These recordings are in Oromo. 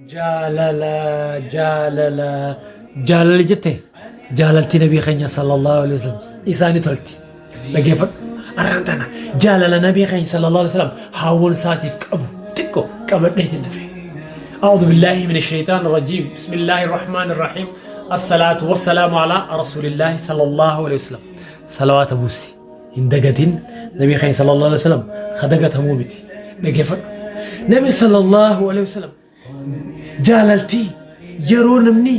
Jaalala jaalala jaalalli jette jaalalti nabii keenya sallallahu alaihi wasallam isaani tolti. Dhageeffadhu. Arraan tana jaalala nabii keenya sallallahu alaihi wasallam haawwan isaatiif qabu xiqqoo qabadheetiin dhufe. أعوذ بالله من الشيطان الرجيم بسم الله الرحمن الرحيم الصلاة والسلام على رسول الله صلى الله عليه وسلم صلوات بوسي Hin dagatin nabii keenya sallallahu alaihi wasallam ka dagatamuu miti. Dhaggeeffadhu. Nabi sallallahu alaihi wasallam jaalaltii yeroo namni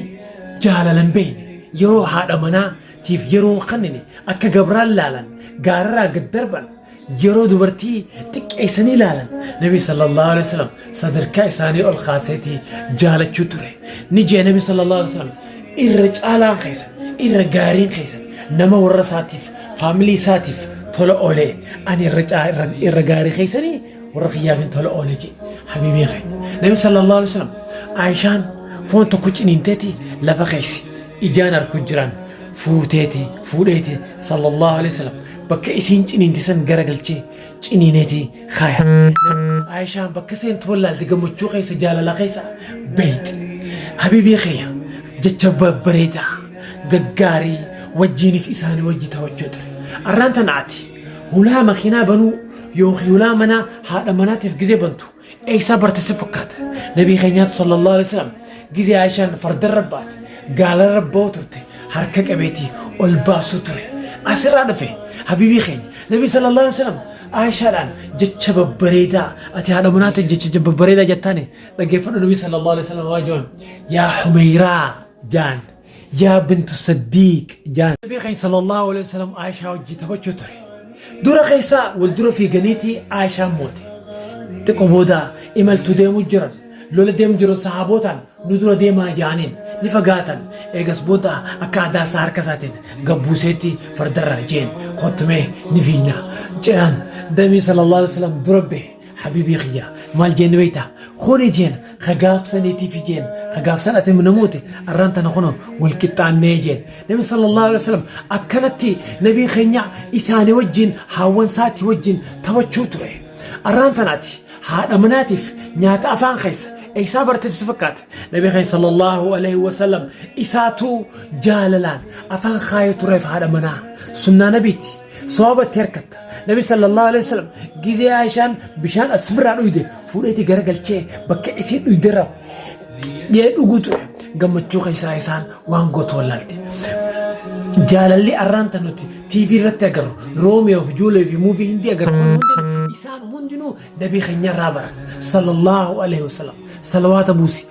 jaalala hin beekne yeroo haadha manaa tiif yeroo hin kennine akka gabraan laalan gaararraa gad darban yeroo dubartii xiqqeessanii laalan nabi sallallahu alaihi wasallam sadarkaa isaanii ol kaaseetii jaalachuu ture. Ni jee nabi sallallahu alaihi wasallam irra caalaan keessan irra gaariin keessan nama warra isaatiif faamilii isaatiif tola oolee ani irra irra gaarii keessanii warra kiyyaafin tola oolee jee habiibii keenya. Nabi sallallahu alaihi wasallam Aayishaan foon tokko ciniinteeti lafa keessa ijaan arku jiran fuuteeti fuudheeti sallallahu alaihi wasallam bakka isiin ciniinte san garagalchee ciniineeti kaaya. Aayishaan bakka seentu wallaalte gammachuu keessa jaalala keessa beeyte. Habiibii kiyya jecha babbareedaa gaggaarii wajjiinis isaanii wajji taphachuu ture. Arraan tana ati hulaa makiinaa banuu yookiin hulaa manaa haadha manaatiif gizee bantu eessaa barte si fakkaata. Nabii keenyaatu sallallahu alaihi wasallam gizee Aayishaan fardarra baate gaalarra ba'u turte harka qabeetii ol baasuu ture. Asirraa dhufe habiibii keenya Nabii sallallahu alaihi wasallam Aayishaadhaan jecha babbareedaa ati haadha manaatiin jecha babbareedaa jettaani dhaggeeffadhu Nabii sallallahu alaihi wasallam waa jiran yaa Humeyraa jaan yaa bintu Saddiiq jaan. Nabii keenya sallallahu alaihi wasallam Aayishaa wajji taphachuu ture. Dura keessaa wal dura fiiganiitii Aayishaan moote. Xiqqoo booda imaltuu deemuu jiran lola deemu jiru sahaabotaan nu dura deemaa jaaniin ni fagaatan eegas booda akka aadaa isaa harka isaatiin gabbuuseetti fardarra jeen kottumee ni fiigna ce'an damii sallallahu alaihi wasallam dura bahe habiibii kiyya maal jeen beekta kuni jeen ka gaafsaniitiif jeen ka gaafsan ati namooti arraan tana kuno wal qixxaannee jeen nabi sallallahu alaihi wasallam akkanatti nabii keenya isaanii wajjin haawwan isaatii wajjin taphachuu ture. Arraan tanaati haadha manaatiif nyaata afaan keessa eessaa barteef si fakkaata. Nabi keenya sallallahu alaihi wasallam isaatu jaalalaan afaan kaayee tureef haadha manaa. Sunnaa nabiiti. Sawaaba itti harkatta. Nabi sallallahu alaihi wasallam gizee Aishaan bishaan as biraa dhuyde fuudheeti garagalchee bakka isiin dhuyderra dhiyee dhuguu ture. Gammachuu keessaa isaan waan gootu wallaalte. Jaalalli arraan tan nuti TV irratti agarru Roomiyoo fi Juulee fi muuvii hindii agarru kun hundinuu isaan hundinuu nabii keenya irraa baran sallallahu alaihi wasallam salawaata buusi.